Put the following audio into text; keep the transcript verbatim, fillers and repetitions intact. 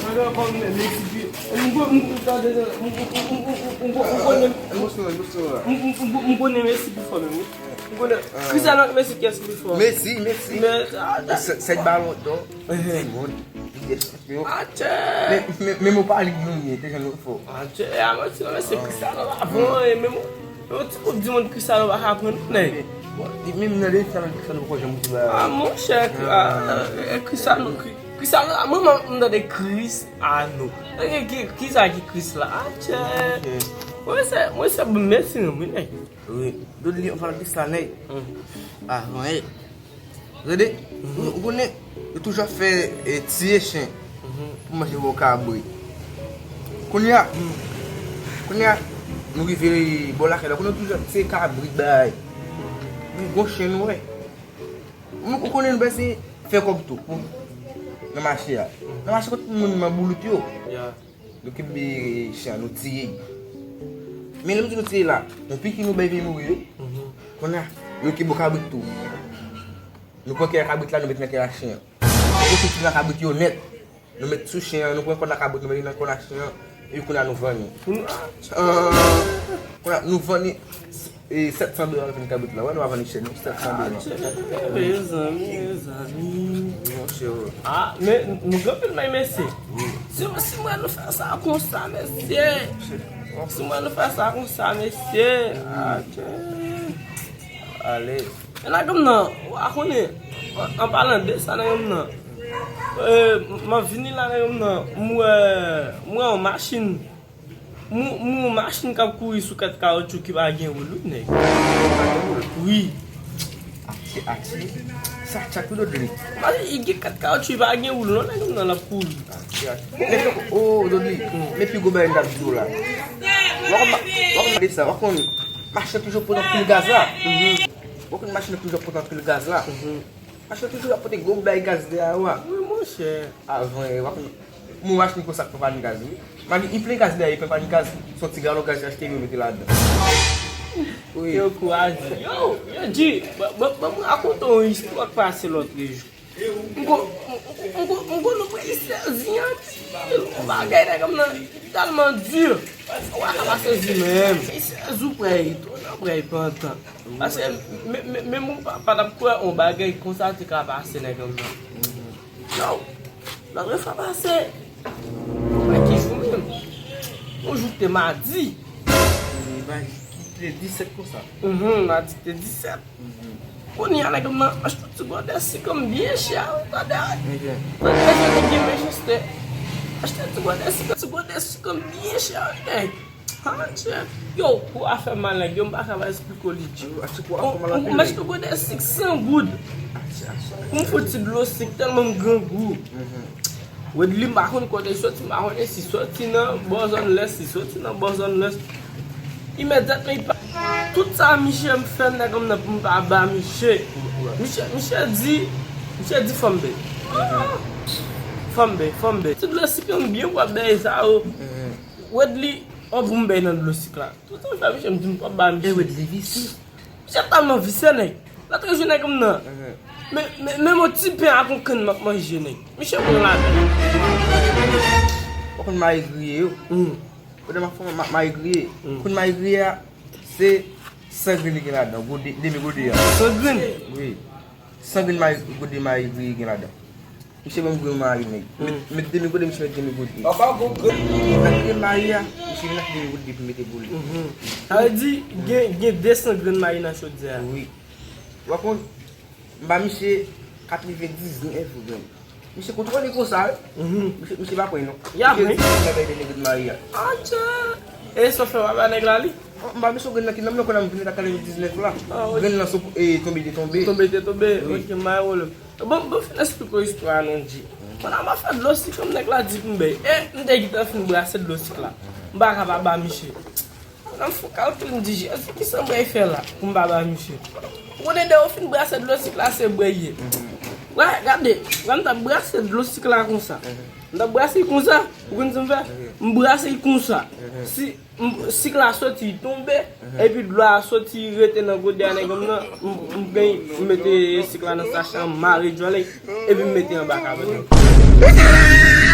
Mwen gen kòm Messi pi. M konnen Messi pi fò menm wi. M konnen Cristiano ak Messi, kiyès ki pi fò? Messi, Messi. Men, ah, sèt balon dò. Li gen chanpyon. Atè. Men, men, men ou pa li nou ye, te jan nou fò. Atè, a manti non, men se Cristiano la bon, e menm yon ti koup di mond Cristiano pa ka pran non, nèg. Bon, li menm nan de tan Cristiano poko janm rive ba. Ah, monchè, ah, eh, Cristiano, Cri-, Cristiano, mwen, mwen, m tande Cristiano. Ki, ki, ki sa ki Chris la? Atè. Mwen se, mwen se bon Messi non, wi, nèg. Wi, Dodly, an palan de sa, nèg. Avan, e. Tande, ou, ou konnen, yo toujou ap fè, e, tiye chen pou manje bò kabrit. Kounye a, kounye a, nou rive bò lakay la, kounye a toujou ap tiye kabrit bay. Nou gon chen nou wè. Nou, ou konnen nou bezwen fè kòb tou pou, nan mache a. Nan mache kote moun nan boulout yo. Nou kenbe chen an, nou tiye. Men lè m di nou tiye la, yon piki nou bay vin mouri wi. Kounye a, nou kenbe kabrit tou. Nou pran kè a kabrit la, nou met nan kè a chen an. Nou koupe tout nan kabrit yo nèt. Nou met sou chen an, nou pran kòn a kabrit, nou mete nan kòn a chen an. Epi kounye a nou vann li. Kounye a, nou vann li, e, sèt san dola nou vann kabrit la. Wè, nou pa vann li chè non, sèt san dola. Mezanmi, mezanmi. Monchè. Ah, men nou gen anpil may mesye. Si, si mwen nou fè sa konsa, mesye. Si mwen nou fè sa konsa, mesye. Atè. Ale. E nèg m nan, w a konnen, an, an palan de sa nèg m nan, e, m ap vini la nèg m nan, m wè, m wè yon machin. M, m wè yon machin k ap kouri sou kat kawotchou ki pa gen woul wi nèg. Wi. Atye, atye. Sa tchak wi Dodly. Li gen kat kawotchou, li pa gen woul non nèg m nan l ap kouri. Atye, atye. Men, o, Dodly, men pi gwo bagay m t ap di w la. W a konn, w a konn de sa, w a konn machin toujou pote anpil gaz la. Ou konn machin nan toujou ap pote anpil gaz la. Machin nan toujou ap pote gwo bay gaz dèyè yo a. Wi, monchè. Avan, e, w ap, moun machin konsa k pran pa n gaz, wi. Malgre li plen gaz dèyè, li pran pa n gaz, se yon ti galon gaz li achte, li mete ladan. Wi. Yo kouraje. Yo, yo di, ban, ban, ban mwen rakonte yon istwa k pase lòt jou. M ko-, m, m, m ko-, m konnen w prè sezi anpil. Yon bagay nèg m nan tèlman di. Ou pa ka pa sezi menm. Sezi ou prè, tou nan prè pantan. Paske men, men, men moun pa, pa t ap kwè yon bagay konsa te ka pase nèg m nan. Yo, lòt fwa pase. Mwen ki jou menm. Yon jou te madi. Madi ki te disèt konsa. Mhm, madi ki te disèt. Kounye a nèg m nan achte ti gode sik m byen chè wi, tande. Tande, tande, gen Manchester. Achte ti gode sik, ti gode sik m byen chè wi, nèg. Ha, chè. Yo, kou a fè mal nèg, yo m pa ka pa esplike w li di. M achte gode sik san goud. Pou m fout ti dlo sik tèlman m grangou. Wedly m pa konn kote soti, m pa konnen si soti nan bò zòn lès, si soti nan bò zòn lès. Imedyatman, li pa. Tout sa misye m fè nèg m nan pou m pa ba misye. Misye, misye di, misye di fanm bèy. Fanm bèy, fanm bèy. Ti dlo sik yo m byen pwòp bèy sa yo. Wedly, o pou m bèy nan dlo sik la. Tout sa m fè misye m di m pwòp ba misye. E Wedly visye. Misye tèlman visye nèg. Lòt jou nèg m nan. Men, men, men yon ti pen ak yon kann m ap manje nèg. Misye pran ladan. Ou konn mayi griye yo? Kote m ap fè ma-, mayi griye. Kounye mayi griye a, se san grenn li gen ladan, gode, demi gode a. San grenn? Wi. San grenn mayi, gode mayi griye gen ladan. Misye ban m grenn mayi nèg. Met, met demi gode, misye met demi gode. Nan grenn mayi a, misye vin ak demi gode pou mete pou li. Sa vle di, gen, gen de san grenn mayi nan chodyè a. Wi. W ap konn, m ba misye katrevendiznèf grenn. Misye kontwole konsa, wi. Misye, misye pa pran non. Misye di, m bay dènye grenn mayi a. Atchè! E sa w fè, w pa bay nèg la li? M ba misye grenn nan ki nan men l, kounye a m vin ak katrevendiznèf la. Grenn nan sou, e, tonbe te tonbe. Tonbe te tonbe. Wi. Ok, m pa gen pwoblèm. Bon, bon, fin esplike w istwa a non, Dji. Pandan m ap fè dlo sik la, nèg la di pou m bèy. E, m te gentan fin brase dlo sik la. M pa ka pa ba misye. Pandan m fè kalkil, m di, Jezi, kisa m pral fè la pou m pa ba misye? Ou konnen, lè yo fin brase dlo sik la, se bwè ye. Wè, gade, wè, m t ap brase dlo sik la konsa. M t ap brase l konsa, ou konn sa m fè? M brase l konsa. Si m- sik la soti, tonbe, epi dlo a soti, rete nan gode a nèg m nan, m- m gen, m mete sik la nan sachè, m mare djòl li, epi m mete anba kabann nan.